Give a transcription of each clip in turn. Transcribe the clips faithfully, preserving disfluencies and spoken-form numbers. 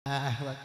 Ah, ah, wa-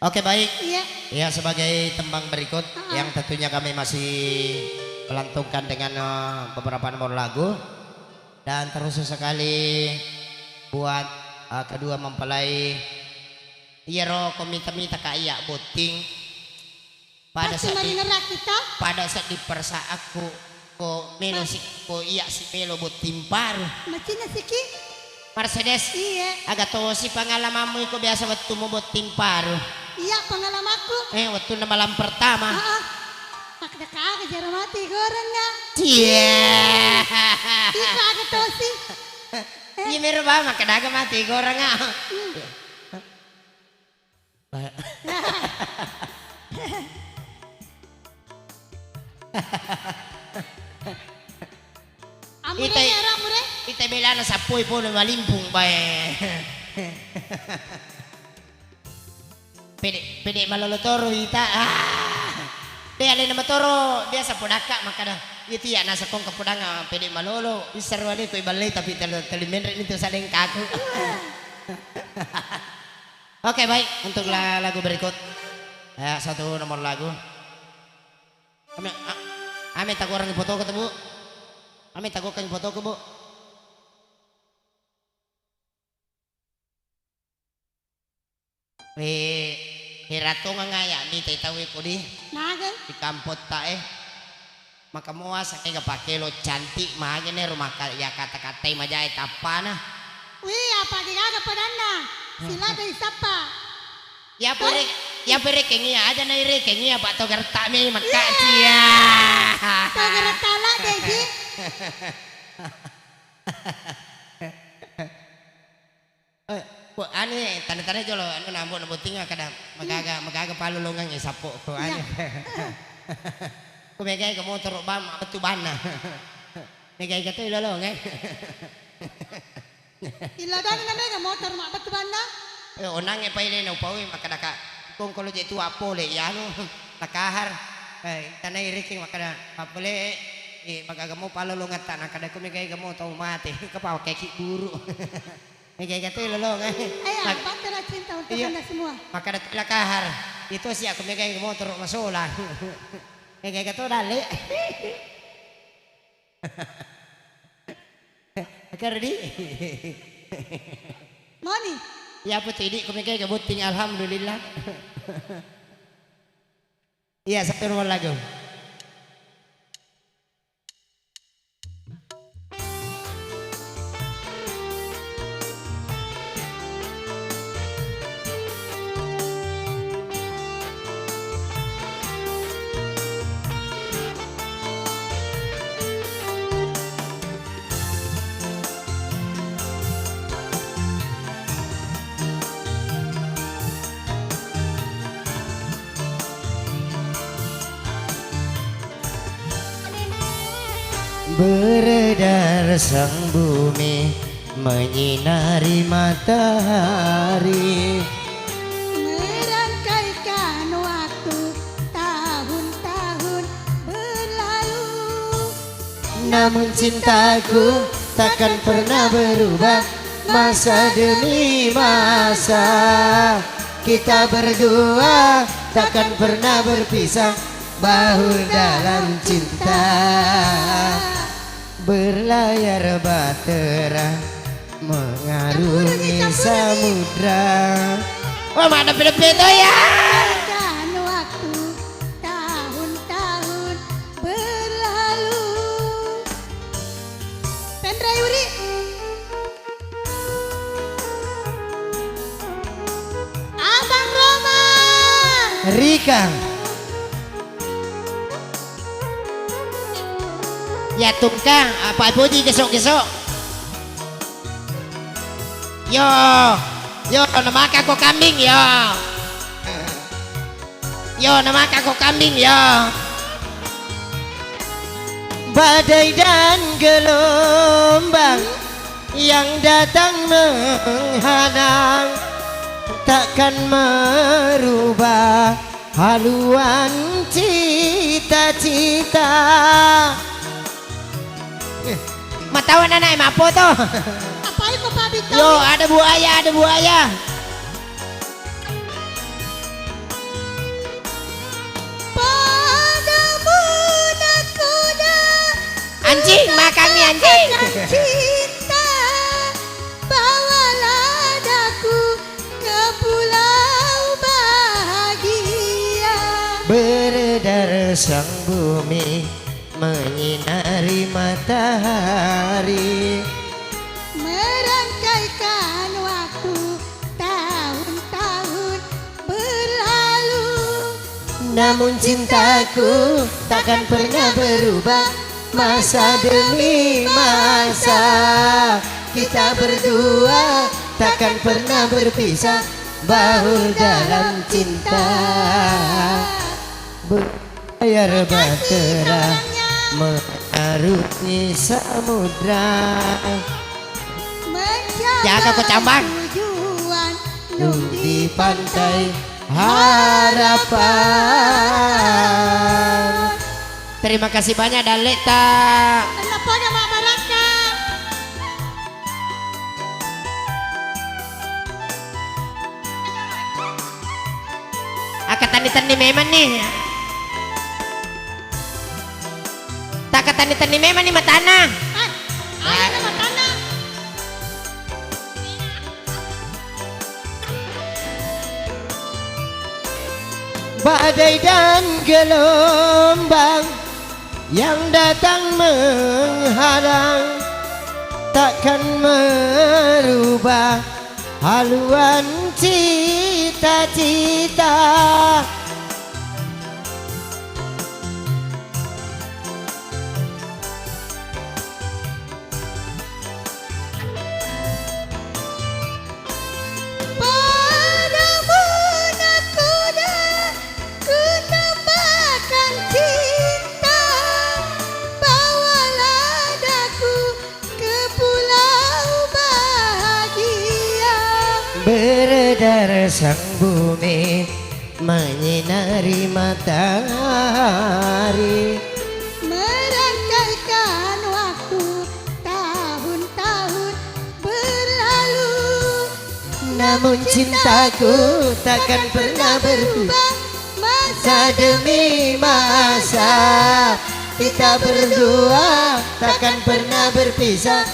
Oke, baik. Iya. Ya, sebagai tembang berikut yang tentunya kami masih melantunkan dengan, eh, beberapa nomor lagu. Dan terus sekali buat, eh, kedua mempelai, iyaro ko mita-mita ka iya botting. Pada Pasti saat di, maringerra kita. Pada saat di persaatku, ko melo si, ko iya si melo botting paru. Macinna siki. Mercedes. Iya. Aga tosi pengalamanmu iko biasa wettu mu botting paru? Iya, pengalamanku. Eh, wettunna malam pertama. Ah, ah. Makkeda aga jaro mati goreng, ah. Cie. Iko aga tosi. Iya, mero ba, makkeda aga mati goreng, ah. Hmm. Amure, ite, amure. Ite belana sappoi pole malimpung bae. Pede, pede malolo toro ita. Ah. De alena matoro biasa podakka makkada. Iya tiya nasa kongka podanga pede malolo. Isar wale ko iballe tapi telu, telu menre ni tu sadeng kaku. Oke, baik, untuk la-, lagu berikut. Ya, satu nomor lagu. Ame, a-, ame tagorangi fotoku tu, Bu. Ame tagorangi fotoku, Bu. Eh, heratongang aya mitai tau e kodi. Naga? Di kampotta e. Maka moa sakega pakkelo cantik magi nero maka iya kata-katai majae tappana. Wih, apa gaga padanna? Sila dai sappa. Iya pere, iya perekengi aja nairekengi apa to gertak mi makka cia. To gertak la deji. Eh, ko ane tane-tane jolo anu nambo nabotting kada magaga, magaga palolongang e sappo ko ane. Ko megai ke motoro bam bettu banna. Megai ke tu ilolong e. Ilodong na mega motor ma bettu banna. Eh, onange paile na upaui makkadaka kongkolo je tua pole iyanu nakahar. Eh, tanai riki makkada papole, eh, magaga mo palolongatta nakada ko megai gamo tau mate. Kepau keki buru. Mega-ega tu lolong, eh. Ayo, bahtera cinta untuk Anda semua. Makkada tu lakahar. Itu si aku mega-ega motor masola. Mega-ega tu dalle. Kerdi. Moni. Iya, apa tu idi ku mega-ega botting, alhamdulillah. Iya, satu nomor lagu. Beredar sang bumi menyinari matahari. Merangkaikan waktu tahun-tahun berlalu. Namun cintaku takkan pernah berubah. Masa demi masa kita berdua takkan pernah berpisah. Bahu dalam cinta berlayar bahtera mengarungi samudra. Wah, mana pede-pede ya? Dan waktu tahun-tahun berlalu. Penrai uri. Abang Roma. Rika. Ya tungkang, apa puji gesok-gesok. Yo, yo, namaka ko kambing, yo. Yo, namaka ko kambing, yo. Badai dan gelombang yang datang menghadang takkan merubah haluan cita-cita. Matawan anak e mappoto. Apa iko pabito? Yo, ada buaya, ada buaya. Anjing, makangngi anjing. Cinta, bawalah daku ke pulau bahagia. Beredar sang bumi menyinari matahari. Merangkaikan waktu tahun-tahun berlalu. Namun cintaku takkan pernah berubah. Masa demi masa kita berdua takkan pernah berpisah. Bahul dalam cinta. Ber- Layar bahtera mengarungi samudra. Jaga ko cambang. Tujuan di pantai harapan. Terima kasih banyak, Dalek, ta. Kenapa ada Mak Baraka? Akka tenni-tenni memang nih. Takka tenni-tenni memang nih matana. Eh, ayo ke matana. Badai dan gelombang yang datang menghadang takkan merubah haluan cita-cita. Padamu nakoda ku tambahkan cinta, bawalah daku ke pulau bahagia. Beredar sang bumi menyinari matahari. Merangkaikan waktu tahun-tahun berlalu. Namun cintaku takkan pernah berubah. Masa demi masa kita berdua takkan pernah berpisah.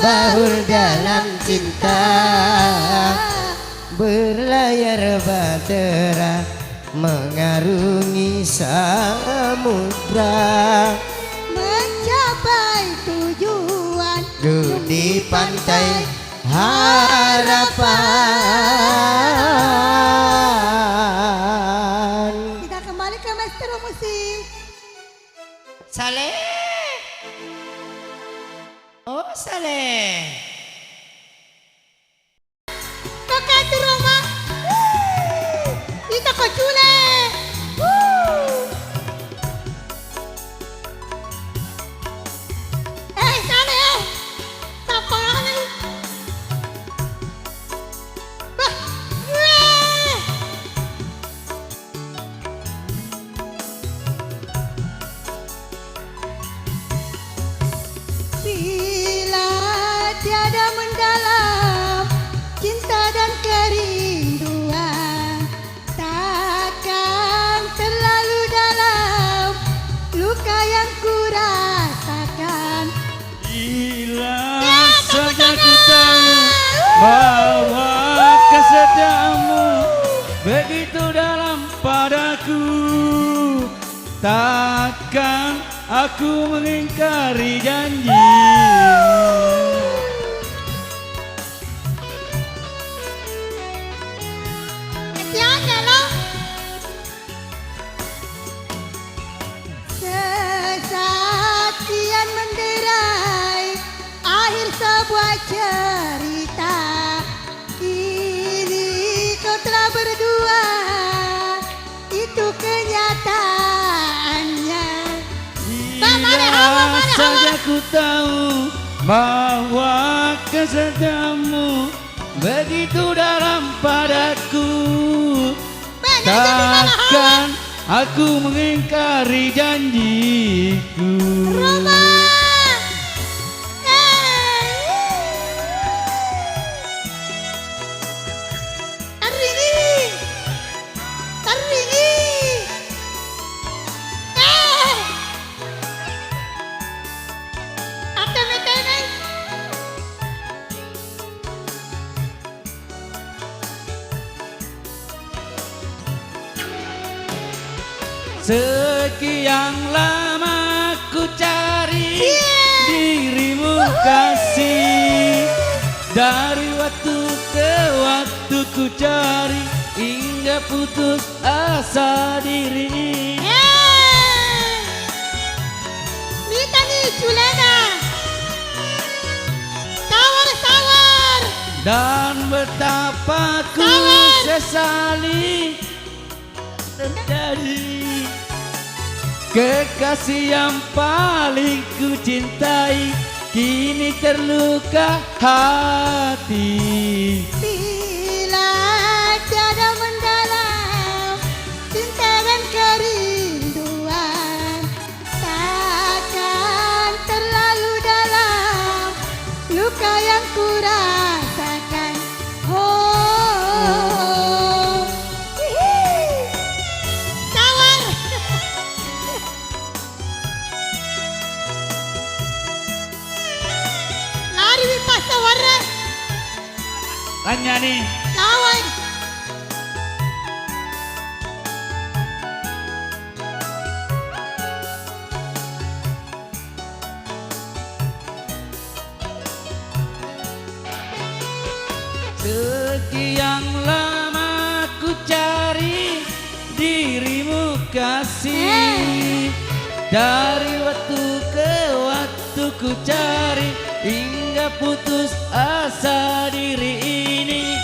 Bahul dalam cinta. Berlayar bahtera mengarungi samudra. Mencapai tujuan. Duduk di pantai harapan. Kita kembali ke maestro musik. Saleh. Oh, Saleh. Kakak tu Roma. Wuh. Ita ko Cule. Wuh. Eh, sana ya. Tapalani. Bah. Wuh. Bila tiada mendalam cinta dan kerinduan, takkan terlalu dalam luka yang kurasakan. Bila saja ku tahu bahwa kesetiaanmu begitu dalam padaku, takkan aku mengingkari janjimu. Kasihan ya lo. Sesaat kian menderai akhir sebuah cerita. Kini kau telah berdua, itu kenyataannya. Bila saja ku tahu bahwa kesetiaanmu begitu dalam padaku, takkan aku mengingkari janjiku. Roma. Eh. Taringi. Taringi. Eh. Sekian lama ku cari dirimu, kasih. Dari waktu ke waktu ku cari, hingga putus asa diri. Mitani culena. Sawar, sawar. Dan betapa ku sesali terjadi. Kekasih yang paling ku cintai, kini terluka hati. Bila tiada mendalam cinta dan kerinduan, takkan terlalu dalam luka yang ku rasakan. Oh, hihi. Sawar. Lari wi passawarra. Tanya nih. Sawar. Sekian lama ku cari dirimu, kasih. Dari waktu ke waktu ku cari, hingga putus asa diri ini.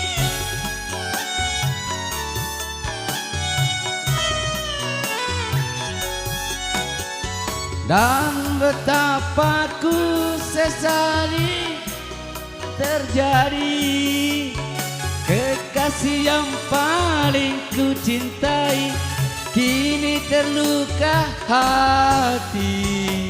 Dan betapa ku sesali terjadi, kekasih yang paling ku cintai, kini terluka hati.